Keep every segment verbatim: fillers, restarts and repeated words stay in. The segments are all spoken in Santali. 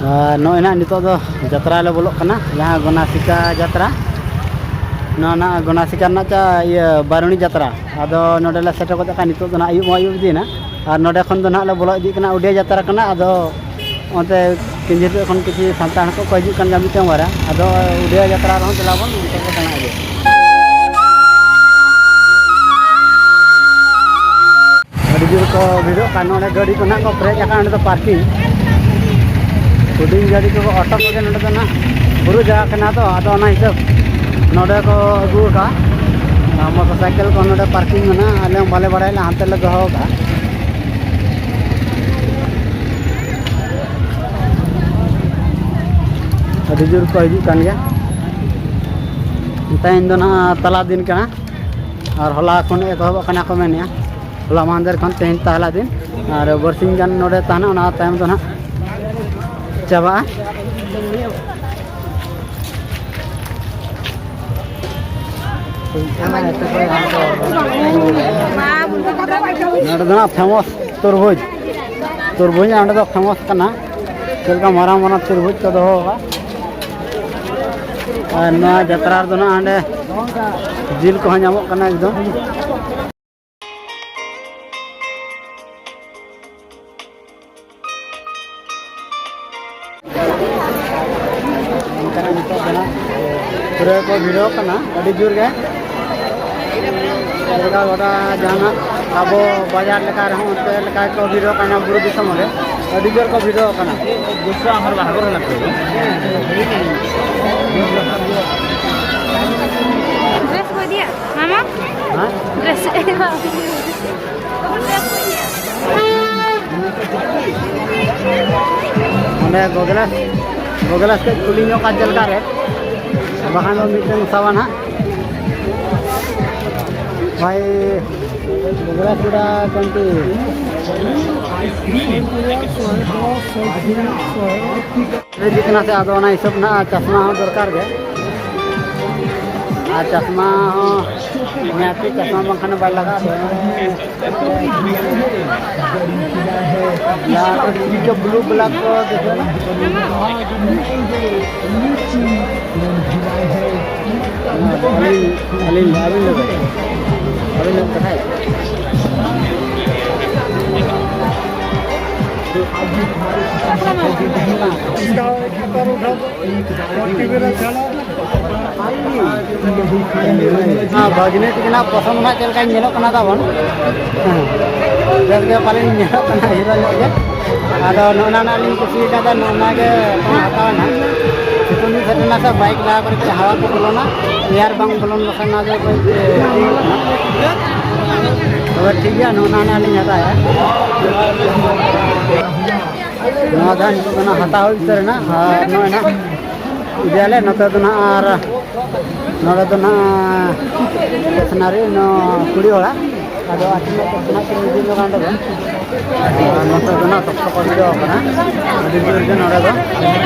ᱟᱨ ᱱᱚᱜᱼᱚᱭ ᱱᱟᱜ ᱱᱤᱛᱚᱜ ᱫᱚ ᱡᱟᱛᱨᱟ ᱞᱮ ᱵᱚᱞᱚᱜ ᱠᱟᱱᱟ, ᱡᱟᱦᱟᱸ ᱜᱚᱱᱟᱥᱤᱠᱟ ᱡᱟᱛᱨᱟ᱾ ᱱᱚᱣᱟ ᱱᱟᱜ ᱜᱚᱱᱟᱥᱤᱠᱟ ᱨᱮᱱᱟᱜ ᱪᱟ ᱤᱭᱟᱹ ᱵᱟᱨᱩᱱᱤ ᱡᱟᱛᱨᱟ᱾ ᱟᱫᱚ ᱱᱚᱰᱮ ᱞᱮ ᱥᱮᱴᱮᱨ ᱜᱚᱫ ᱟᱠᱟᱱ, ᱱᱤᱛᱚᱜ ᱫᱚ ᱱᱟᱜ ᱟᱹᱭᱩᱵ ᱦᱚᱸ ᱟᱹᱭᱩᱵ ᱤᱫᱤᱭᱮᱱᱟ᱾ ᱟᱨ ᱱᱚᱰᱮ ᱠᱷᱚᱱ ᱫᱚ ᱱᱟᱜ ᱞᱮ ᱵᱚᱞᱚ ᱤᱫᱤᱜ ᱠᱟᱱᱟ ᱩᱰᱤᱭᱟ ᱡᱟᱛᱨᱟ ᱠᱟᱱᱟ᱾ ᱟᱫᱚ ᱚᱱᱛᱮ ᱠᱤᱧᱡᱷᱤᱨ ᱠᱷᱚᱱ ᱠᱤᱪᱷᱩ ᱥᱟᱱᱛᱟᱲ ᱦᱚᱸᱠᱚ ᱦᱤᱡᱩᱜ ᱠᱟᱱ ᱜᱮᱭᱟ ᱢᱤᱫᱴᱟᱝ ᱵᱟᱨᱭᱟ᱾ ᱟᱫᱚ ᱩᱰᱤᱭᱟ ᱡᱟᱛᱨᱟ ᱨᱮᱦᱚᱸ ᱫᱮᱞᱟ ᱵᱚᱱ ᱚᱱᱛᱮ ᱵᱚᱱ ᱫᱟᱬᱟ ᱤᱫᱤ᱾ ᱟᱹᱰᱤ ᱡᱳᱨ ᱠᱚ ᱵᱷᱤᱲᱚᱜ ᱠᱟᱱ, ᱱᱚᱰᱮ ᱜᱟᱹᱰᱤ ᱠᱚ ᱱᱟᱜ ᱠᱚ ᱯᱮᱨᱮᱡ ᱟᱠᱟᱱ, ᱱᱚᱰᱮ ᱫᱚ ᱯᱟᱨᱠᱤᱝ᱾ ᱦᱩᱰᱤᱧ ᱜᱟᱹᱰᱤ ᱠᱚ, ᱚᱴᱳ ᱠᱚᱜᱮ ᱱᱚᱰᱮ ᱫᱚ ᱱᱟᱜ ᱵᱩᱨᱩ ᱡᱟᱭᱜᱟ ᱠᱟᱱᱟ ᱛᱚ, ᱟᱫᱚ ᱚᱱᱟ ᱦᱤᱥᱟᱹᱵ ᱱᱚᱰᱮ ᱠᱚ ᱟᱹᱜᱩ ᱟᱠᱟᱫᱼᱟ᱾ ᱟᱨ ᱢᱚᱴᱚᱨ ᱥᱟᱭᱠᱮᱞ ᱠᱚ ᱱᱚᱰᱮ ᱯᱟᱨᱠᱤᱝ ᱢᱮᱱᱟᱜᱼᱟ, ᱟᱞᱮ ᱦᱚᱸ ᱵᱟᱞᱮ ᱵᱟᱲᱟᱭ ᱞᱮᱫᱼᱟ, ᱦᱟᱱᱛᱮ ᱞᱮ ᱫᱚᱦᱚ ᱟᱠᱟᱫᱼᱟ᱾ ᱟᱹᱰᱤ ᱡᱳᱨ ᱠᱚ ᱦᱤᱡᱩᱜ ᱠᱟᱱ ᱜᱮᱭᱟ᱾ ᱛᱮᱦᱮᱧ ᱫᱚ ᱱᱟᱜ ᱛᱟᱞᱟ ᱫᱤᱱ ᱠᱟᱱᱟ, ᱟᱨ ᱦᱚᱞᱟ ᱠᱷᱚᱱ ᱮᱛᱚᱦᱚᱵᱚᱜ ᱠᱟᱱᱟ ᱠᱚ ᱢᱮᱱᱮᱜᱼᱟ᱾ ᱦᱚᱞᱟ ᱢᱟᱦᱫᱮᱨ ᱠᱷᱚᱱ ᱛᱮᱦᱮᱧ ᱛᱟᱦᱞᱟ ᱫᱤᱱ, ᱟᱨ ᱵᱟᱨᱥᱤᱧ ᱜᱟᱱ ᱱᱚᱰᱮ ᱛᱟᱦᱮᱱᱟ, ᱚᱱᱟ ᱛᱟᱭᱚᱢ ᱫᱚ ᱱᱟᱜ ᱪᱟᱵᱟᱜᱼᱟ᱾ ᱱᱚᱰᱮ ᱫᱚ ᱱᱟᱜ ᱯᱷᱮᱢᱟᱥ ᱛᱩᱨᱵᱩᱡᱽ, ᱛᱩᱨᱵᱩᱡᱽ ᱚᱸᱰᱮ ᱫᱚ ᱯᱷᱮᱢᱟᱥ ᱠᱟᱱᱟ᱾ ᱪᱮᱫ ᱞᱮᱠᱟ ᱢᱟᱨᱟᱝ ᱢᱟᱨᱟᱝ ᱛᱩᱨᱵᱩᱡᱽ ᱠᱚ ᱫᱚᱦᱚ ᱟᱠᱟᱫ᱾ ᱟᱨ ᱱᱚᱣᱟ ᱡᱟᱛᱨᱟ ᱨᱮᱫᱚ ᱱᱟᱜ ᱦᱟᱸᱰᱮ ᱡᱤᱞ ᱠᱚᱦᱚᱸ ᱧᱟᱢᱚᱜ ᱠᱟᱱᱟ ᱮᱠᱫᱚᱢ᱾ ᱚᱱᱠᱟᱱᱟᱜ ᱱᱤᱛᱚᱜ ᱫᱚ ᱱᱟᱜ ᱯᱩᱨᱟᱹ ᱠᱚ ᱵᱷᱤᱲᱚᱜ ᱠᱟᱱᱟ ᱟᱹᱰᱤ ᱡᱳᱨ ᱜᱮ᱾ ᱪᱮᱫ ᱞᱮᱠᱟ ᱜᱚᱴᱟ ᱡᱟᱦᱟᱱᱟᱜ ᱟᱵᱚ ᱵᱟᱡᱟᱨ ᱞᱮᱠᱟ ᱨᱮᱦᱚᱸ ᱚᱱᱛᱮ ᱞᱮᱠᱟ ᱠᱚ ᱵᱷᱤᱲᱚᱜ ᱠᱟᱱᱟ ᱵᱩᱨᱩ ᱫᱤᱥᱚᱢ ᱨᱮ, ᱟᱹᱰᱤ ᱡᱳᱨ ᱠᱚ ᱵᱷᱤᱲᱚᱜ ᱠᱟᱱᱟ᱾ ᱰᱨᱮᱥ ᱠᱚ ᱤᱫᱤᱭᱟ ᱢᱟᱢᱟ? ᱦᱮᱸ? ᱰᱨᱮᱥ ᱤᱫᱤᱭᱟ᱾ ᱚᱸᱰᱮ ᱜᱚᱜᱞᱟᱥ, ᱜᱚᱜᱞᱟᱥ ᱠᱟᱹᱡ ᱠᱩᱞᱤ ᱧᱚᱜ ᱠᱟᱱ ᱪᱮᱫ ᱞᱮᱠᱟ ᱨᱮ, ᱵᱟᱠᱷᱟᱱ ᱫᱚ ᱢᱤᱫᱴᱮᱱ ᱥᱟᱣᱟ ᱱᱟᱦᱟᱜ᱾ ᱵᱷᱟᱭ, ᱜᱚᱜᱞᱟᱥ ᱜᱚᱰᱟ ᱠᱚᱱᱴᱤ᱾ ᱦᱤᱡᱩᱜ ᱠᱟᱱᱟ ᱥᱮ, ᱟᱫᱚ ᱚᱱᱟ ᱦᱤᱥᱟᱹᱵ ᱱᱟᱦᱟᱜ ᱪᱟᱥᱢᱟ ᱦᱚᱸ ᱫᱚᱨᱠᱟᱨ ᱜᱮ᱾ ᱟᱨ ᱪᱟᱥᱢᱟ ᱦᱚᱸ ᱱᱤᱭᱟᱹ ᱟᱯᱮ ᱪᱟᱥ ᱢᱟ ᱵᱟᱝᱠᱷᱟᱱ ᱵᱟᱭ ᱞᱟᱜᱟᱜᱼᱟ᱾ ᱱᱤᱭᱟᱹ ᱟᱯᱮ ᱴᱷᱤᱠ ᱜᱮ ᱵᱞᱩ ᱵᱞᱮᱠ ᱠᱚ ᱫᱮᱠᱷᱟᱣ ᱱᱟ᱾ ᱟᱹᱞᱤᱧ, ᱟᱹᱞᱤᱧ, ᱟᱹᱵᱤᱱ ᱞᱟᱹᱭ ᱵᱮᱱ᱾ ᱟᱹᱵᱤᱱ ᱞᱟᱹᱭ ᱵᱮᱱ ᱠᱟᱛᱷᱟ᱾ इसका एक बार उठा दो। टीवी में चला। हाँ, ᱵᱷᱟᱹᱜᱽᱱᱤ ᱛᱤᱠᱤᱱᱟᱜ ᱯᱚᱥᱚᱸᱫ ᱱᱟᱜ ᱪᱮᱫ ᱞᱮᱠᱟᱧ ᱧᱮᱞᱚᱜ ᱠᱟᱱᱟ ᱛᱟᱵᱚᱱ᱾ ᱦᱮᱸ᱾ ᱵᱮᱥ ᱜᱮ ᱯᱟᱞᱮᱧ ᱧᱮᱞᱚᱜ ᱠᱟᱱᱟ ᱦᱤᱨᱳ ᱧᱚᱜ ᱜᱮ᱾ ᱟᱫᱚ ᱱᱚᱜᱼᱚ ᱱᱟ ᱱᱟᱜ ᱞᱤᱧ ᱠᱩᱥᱤ ᱠᱟᱫᱟ, ᱱᱚᱜᱼᱚ ᱱᱟ ᱜᱮ ᱦᱟᱛᱟᱣᱟ ᱱᱟᱜ᱾ ᱥᱤᱛᱩᱝ ᱫᱤᱱ ᱥᱮᱴᱮᱨ ᱮᱱᱟ ᱥᱮ, ᱵᱟᱭᱤᱠ ᱞᱟᱜᱟ ᱠᱚᱨᱮ ᱠᱟᱹᱡ ᱦᱟᱣᱟ ᱠᱚ ᱵᱚᱞᱚᱱᱟ, ᱮᱭᱟᱨ ᱵᱟᱝ ᱵᱚᱞᱚᱱ ᱵᱟᱠᱷᱟᱱ ᱱᱚᱣᱟ ᱫᱚ ᱠᱟᱹᱡ, ᱮ, ᱤᱭᱟᱹ ᱠᱟᱱᱟ᱾ ᱛᱚᱵᱮ ᱴᱷᱤᱠ ᱜᱮᱭᱟ, ᱱᱚᱜᱼᱚ ᱱᱟ ᱱᱟᱜ ᱞᱤᱧ ᱦᱟᱛᱟᱣᱟ᱾ ᱱᱚᱣᱟ ᱫᱚ ᱦᱟᱸᱜ ᱱᱤᱛᱚᱜ ᱫᱚ ᱱᱟᱜ ᱦᱟᱛᱟᱣ ᱦᱩᱭ ᱩᱛᱟᱹᱨ ᱮᱱᱟ, ᱟᱨ ᱱᱚᱜᱼᱚᱭ ᱱᱟᱜ ᱤᱫᱤᱭᱟᱞᱮ ᱱᱚᱛᱮ ᱫᱚ ᱱᱟᱜ, ᱟᱨ ᱱᱚᱰᱮ ᱫᱚ ᱱᱟᱜ ᱥᱴᱮᱥᱚᱱᱟᱨᱤ ᱱᱚ ᱠᱩᱲᱤ ᱦᱚᱲᱟᱜ, ᱟᱫᱚ ᱟᱹᱛᱩ ᱨᱮᱱᱟᱜ ᱥᱴᱮᱥᱚᱱᱟᱨᱤ ᱤᱫᱤ ᱧᱚᱜ ᱚᱸᱰᱮ ᱫᱚ᱾ ᱟᱨ ᱱᱚᱛᱮ ᱫᱚ ᱱᱟᱜ ᱥᱚᱠᱛᱚ ᱠᱚ ᱵᱷᱤᱲᱚᱜ ᱠᱟᱱᱟ ᱟᱹᱰᱤ ᱡᱳᱨ ᱜᱮ ᱱᱚᱰᱮ ᱫᱚ᱾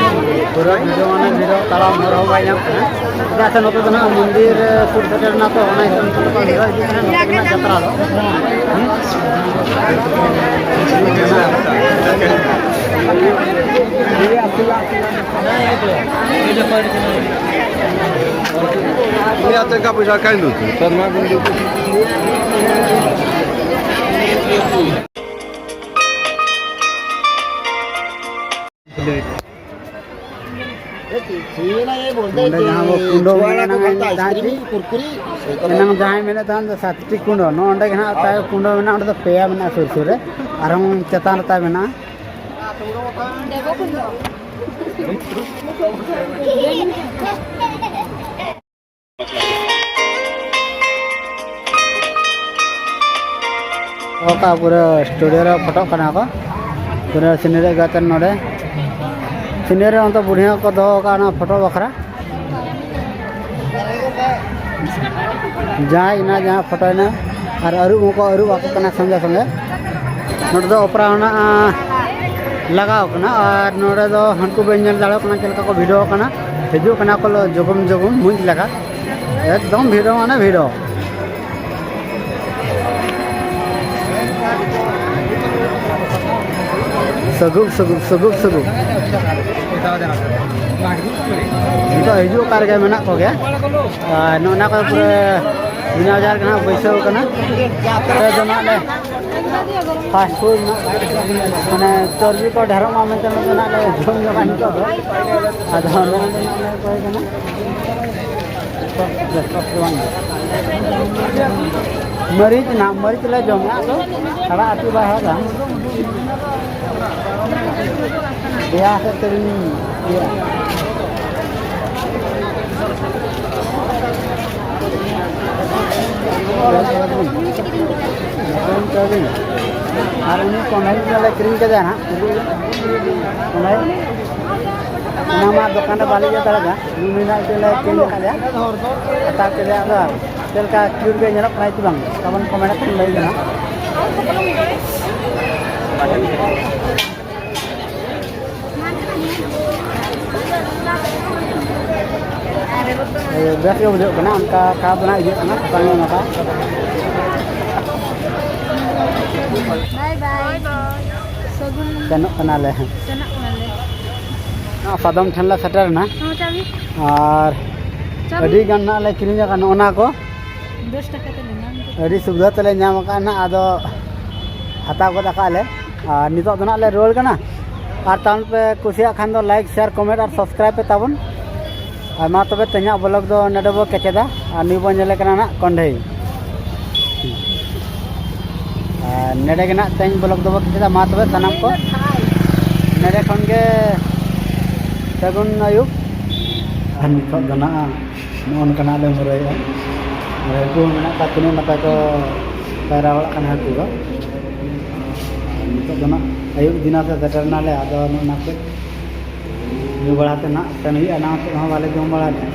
ᱯᱩᱨᱟᱹ ᱵᱷᱤᱲᱚ ᱢᱟᱱᱮ ᱵᱷᱤᱲᱚ, ᱛᱟᱲᱟᱢ ᱦᱚᱨ ᱦᱚᱸ ᱵᱟᱭ ᱧᱟᱢ ᱠᱟᱱᱟ᱾ ᱪᱮᱫᱟᱜ ᱥᱮ ᱱᱚᱛᱮ ᱫᱚ ᱱᱟᱜ ᱢᱚᱱᱫᱤᱨ ᱥᱩᱨ ᱥᱮᱴᱮᱨ ᱮᱱᱟ ᱛᱚ, ᱚᱱᱟ ᱦᱤᱥᱟᱹᱵ ᱛᱮ ᱱᱚᱝᱠᱟ ᱵᱷᱤᱲᱚ ᱤᱫᱤᱜ ᱠᱟᱱᱟ ᱱᱚᱛᱮ ᱨᱮᱱᱟᱜ ᱡᱟᱛᱨᱟ ᱫᱚ᱾ ᱦᱩᱸ? ᱩᱱᱤᱭᱟᱜ ᱴᱟᱠᱟ ᱯᱚᱭᱥᱟ ᱠᱟᱭ ᱫᱩ᱾ ᱥᱚᱨᱢᱟ ᱵᱤᱱᱫᱩ᱾ ᱱᱚᱰᱮ ᱡᱟᱦᱟᱸ ᱵᱚ ᱠᱩᱸᱰᱟᱹ ᱢᱮᱱᱟ ᱢᱮᱱ ᱛᱟᱦᱮᱸᱫ ᱪᱮᱫ? ᱮᱱᱟᱝ ᱡᱟᱦᱟᱸᱭ ᱢᱮᱱᱮᱫ ᱛᱟᱦᱮᱸᱫ ᱫᱚ ᱥᱟᱛᱴᱤ ᱠᱩᱸᱰᱟᱹ, ᱱᱚᱜᱼᱚ ᱱᱚᱰᱮ ᱜᱮ ᱱᱟᱦᱟᱜ ᱛᱟᱭ ᱠᱩᱸᱰᱟᱹ ᱢᱮᱱᱟᱜᱼᱟ, ᱚᱸᱰᱮ ᱫᱚ ᱯᱮᱭᱟ ᱢᱮᱱᱟᱜᱼᱟ ᱥᱩᱨ ᱥᱩᱨ ᱨᱮ, ᱟᱨᱦᱚᱸ ᱪᱮᱛᱟᱱ ᱨᱮ ᱛᱟᱭ ᱢᱮᱱᱟᱜᱼᱟ᱾ ᱚᱠᱟ ᱯᱩᱨᱟᱹ ᱥᱴᱩᱰᱤᱭᱳ ᱨᱮ ᱯᱷᱳᱴᱳᱜ ᱠᱟᱱᱟ ᱠᱚ, ᱯᱩᱨᱟᱹ ᱥᱤᱱᱟᱨᱤ ᱜᱟᱛᱮ ᱱᱚᱰᱮ ᱥᱤᱱᱟᱨᱤ ᱨᱮ ᱚᱱᱛᱮ ᱵᱩᱲᱦᱤ ᱦᱚᱸᱠᱚ ᱫᱚᱦᱚ ᱟᱠᱟᱫᱼᱟ ᱚᱱᱟ ᱯᱷᱳᱴᱳ ᱵᱟᱠᱷᱨᱟ᱾ ᱡᱟᱦᱟᱸᱭ ᱮᱱᱟ, ᱡᱟᱦᱟᱸ ᱯᱷᱳᱴᱳᱭᱮᱱᱟ, ᱟᱨ ᱟᱹᱨᱩᱵ ᱦᱚᱸᱠᱚ ᱟᱹᱨᱩᱵ ᱟᱠᱚ ᱠᱟᱱᱟ ᱥᱚᱸᱜᱮ ᱥᱚᱸᱜᱮ᱾ ᱱᱚᱰᱮ ᱫᱚ ᱚᱯᱮᱨᱟ ᱦᱚᱸ ᱱᱟᱜ, ᱟᱸ, ᱞᱟᱜᱟᱣ ᱠᱟᱱᱟ, ᱟᱨ ᱱᱚᱰᱮ ᱫᱚ ᱦᱟᱹᱱᱠᱩ ᱵᱟᱹᱧ ᱧᱮᱞ ᱫᱟᱲᱮᱭᱟᱠᱚ ᱠᱟᱱᱟ ᱪᱮᱫ ᱞᱮᱠᱟ ᱠᱚ ᱵᱷᱤᱲᱚ ᱟᱠᱟᱱᱟ, ᱦᱤᱡᱩᱜ ᱠᱟᱱᱟ ᱠᱚ ᱡᱚᱜᱚᱢ ᱡᱚᱜᱚᱢ ᱢᱩᱸᱡ ᱞᱮᱠᱟ, ᱮᱠᱫᱚᱢ ᱵᱷᱤᱲᱚ ᱢᱟᱱᱮ ᱵᱷᱤᱲᱚ᱾ ᱥᱟᱹᱜᱩᱱ, ᱥᱟᱹᱜᱩᱱ, ᱥᱟᱹᱜᱩᱱ, ᱥᱟᱹᱜᱩᱱ᱾ ᱱᱤᱛᱚᱜ ᱦᱤᱡᱩᱜ ᱚᱠᱟ ᱨᱮᱜᱮ ᱢᱮᱱᱟᱜ ᱠᱚᱜᱮᱭᱟ᱾ ᱟᱨ ᱱᱚᱜᱼᱚ ᱱᱟ ᱠᱚ ᱯᱩᱨᱟᱹ ᱢᱤᱱᱟ ᱵᱟᱡᱟᱨ ᱜᱮ ᱱᱟᱦᱟᱜ ᱵᱟᱹᱭᱥᱟᱹᱣ ᱠᱟᱱᱟ᱾ ᱱᱚᱛᱮ ᱫᱚ ᱱᱟᱦᱟᱜ ᱞᱮ ᱯᱷᱟᱥᱴ ᱯᱷᱩᱰ ᱨᱮᱱᱟᱜ ᱢᱟᱱᱮ ᱪᱚᱨᱵᱤ ᱠᱚ ᱰᱷᱮᱨᱚᱜ ᱢᱟ ᱢᱮᱱᱛᱮ ᱱᱚᱛᱮ ᱱᱟᱦᱟᱜ ᱞᱮ ᱡᱚᱢ ᱧᱚᱜᱟ ᱱᱤᱛᱚᱜ ᱫᱚ᱾ ᱟᱫᱚ ᱱᱚᱜᱼᱚ ᱱᱚᱰᱮ ᱱᱟᱦᱟᱜ ᱞᱮ ᱚᱠᱚᱭ ᱠᱟᱱᱟ᱾ ᱢᱟᱹᱨᱤᱪ ᱱᱟᱦᱟᱜ, ᱢᱟᱹᱨᱤᱪ ᱞᱮ ᱡᱚᱢᱟ, ᱟᱫᱚ ᱟᱲᱟᱜ ᱟᱹᱛᱩ ᱵᱟᱭ ᱦᱟᱨᱟᱜᱼᱟ᱾ ᱫᱮᱭᱟ ᱥᱮᱫ ᱛᱮᱵᱤᱱ ᱤᱭᱟᱹ᱾ ᱟᱨ ᱩᱱᱤ ᱠᱚᱸᱰᱷᱟᱭ ᱞᱮ ᱠᱤᱨᱤᱧ ᱠᱮᱫᱟ ᱦᱟᱸᱜ, ᱠᱚᱸᱰᱷᱟᱭ᱾ ᱚᱱᱟ ᱢᱟ ᱫᱚᱠᱟᱱ ᱨᱮ ᱵᱟᱞᱮ ᱤᱭᱟᱹ ᱫᱟᱲᱮᱭᱟᱫᱟ᱾ ᱩᱱᱤ ᱢᱮᱱᱟᱜ ᱛᱮ ᱞᱮ ᱠᱤᱨᱤᱧ ᱟᱠᱟᱫᱮᱭᱟ, ᱦᱟᱛᱟᱣ ᱠᱮᱫᱮᱭᱟ᱾ ᱟᱫᱚ ᱪᱮᱫ ᱞᱮᱠᱟ ᱠᱤᱭᱩᱴ ᱜᱮ ᱧᱮᱞᱚᱜ ᱠᱟᱱᱟᱭ ᱥᱮ ᱵᱟᱝ? ᱛᱟᱵᱚᱱ ᱠᱚᱢᱮᱱᱴ ᱠᱷᱟᱱ ᱞᱟᱹᱭ ᱢᱮ ᱦᱟᱸᱜ᱾ ᱵᱮᱥ ᱜᱮ ᱵᱩᱡᱷᱟᱹᱜ ᱠᱟᱱᱟ, ᱚᱱᱠᱟ ᱠᱷᱟᱨᱟᱯ ᱫᱚ ᱱᱟᱜ ᱤᱭᱟᱹᱜ ᱠᱟᱱᱟ, ᱥᱟᱥᱟᱝ ᱧᱚᱜ ᱱᱚᱝᱠᱟ᱾ ᱵᱟᱭ ᱵᱟᱭ᱾ ᱥᱟᱹᱜᱩᱱ᱾ ᱥᱮᱱᱚᱜ ᱠᱟᱱᱟᱞᱮ᱾ ᱥᱮᱱᱚᱜ ᱠᱟᱱᱟᱞᱮ᱾ ᱥᱟᱫᱚᱢ ᱴᱷᱮᱱ ᱞᱮ ᱥᱮᱴᱮᱨ ᱮᱱᱟ᱾ ᱦᱚᱸ, ᱪᱟᱵᱤ᱾ ᱟᱨ ᱪᱟᱵᱤ᱾ ᱟᱹᱰᱤ ᱜᱟᱱ ᱱᱟᱜ ᱞᱮ ᱠᱤᱨᱤᱧ ᱟᱠᱟᱫ ᱱᱚᱜᱼᱚ ᱱᱟ ᱠᱚ᱾ ᱫᱚᱥ ᱴᱟᱠᱟ ᱛᱮᱞᱮ ᱧᱟᱢ ᱠᱮᱫᱟ᱾ ᱟᱹᱰᱤ ᱥᱩᱵᱤᱫᱷᱟ ᱛᱮᱞᱮ ᱧᱟᱢ ᱟᱠᱟᱫᱼᱟ ᱱᱟᱜ, ᱟᱫᱚ ᱦᱟᱛᱟᱣ ᱜᱚᱫ ᱟᱠᱟᱫ ᱞᱮ᱾ ᱟᱨ ᱱᱤᱛᱚᱜ ᱫᱚ ᱱᱟᱜ ᱞᱮ ᱨᱩᱣᱟᱹᱲ ᱠᱟᱱᱟ᱾ ᱟᱨ ᱛᱟᱵᱚᱱ ᱯᱮ ᱠᱩᱥᱤᱭᱟᱜ ᱠᱷᱟᱱ ᱫᱚ like, share, comment ᱟᱨ subscribe ᱯᱮ ᱛᱟᱵᱚᱱ᱾ ᱟᱨ ᱢᱟ ᱛᱚᱵᱮ ᱛᱮᱦᱮᱧᱟᱜ vlog ᱫᱚ ᱱᱚᱰᱮ ᱵᱚ ᱠᱮᱪᱮᱫᱟ᱾ ᱟᱨ ᱱᱩᱭ ᱵᱚᱱ ᱧᱮᱞᱮ ᱠᱟᱱᱟ ᱱᱟᱜ ᱠᱚᱸᱰᱷᱮᱭ᱾ ᱟᱨ ᱱᱚᱰᱮ ᱜᱮ ᱱᱟᱜ ᱛᱮᱦᱮᱧ vlog ᱫᱚᱵᱚ ᱠᱮᱪᱮᱫᱟ᱾ ᱢᱟ ᱛᱚᱵᱮ ᱥᱟᱱᱟᱢ ᱠᱚ ᱱᱚᱰᱮ ᱠᱷᱚᱱ ᱜᱮ ᱥᱟᱹᱜᱩᱱ ᱟᱹᱭᱩᱵ᱾ ᱟᱨ ᱱᱤᱛᱚᱜ ᱫᱚ ᱱᱟᱜ ᱱᱚᱜᱼᱚ ᱱᱚᱝᱠᱟᱱᱟᱜ ᱞᱮ ᱢᱩᱨᱟᱹᱭᱮᱫᱼᱟ᱾ ᱟᱨ ᱦᱟᱹᱠᱩ ᱦᱚᱸ ᱢᱮᱱᱟᱜ ᱠᱚᱣᱟ, ᱛᱤᱱᱟᱹᱜ ᱱᱟᱯᱟᱭ ᱠᱚ ᱯᱟᱭᱨᱟ ᱵᱟᱲᱟᱜ ᱠᱟᱱᱟ ᱦᱟᱹᱠᱩ ᱫᱚ᱾ ᱟᱨ ᱱᱤᱛᱚᱜ ᱫᱚ ᱱᱟᱜ ᱟᱹᱭᱩᱵ ᱫᱤᱱᱟ ᱥᱮ ᱥᱮᱴᱮᱨ ᱮᱱᱟᱞᱮ, ᱟᱫᱚ ᱱᱚᱜᱼᱚ ᱱᱟ ᱠᱚ ᱧᱩ ᱵᱟᱲᱟ ᱛᱮ ᱱᱟᱜ ᱥᱮᱱ ᱦᱩᱭᱩᱜᱼᱟ, ᱱᱟᱣᱟ ᱪᱮᱫ ᱦᱚᱸ ᱵᱟᱞᱮ ᱡᱚᱢ ᱵᱟᱲᱟ ᱞᱮᱫᱼᱟ᱾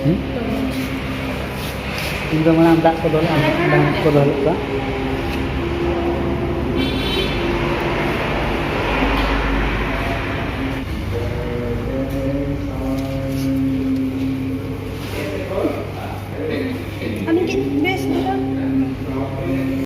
ᱦᱩᱸ? ᱤᱧ ᱫᱚ ᱢᱟᱲᱟᱝ ᱫᱟᱜ ᱠᱚ ᱫᱚᱦᱚ ᱞᱮᱫᱼᱟ, ᱫᱟᱜ ᱠᱚ ᱫᱚᱦᱚ ᱞᱮᱫ ᱠᱚᱣᱟ᱾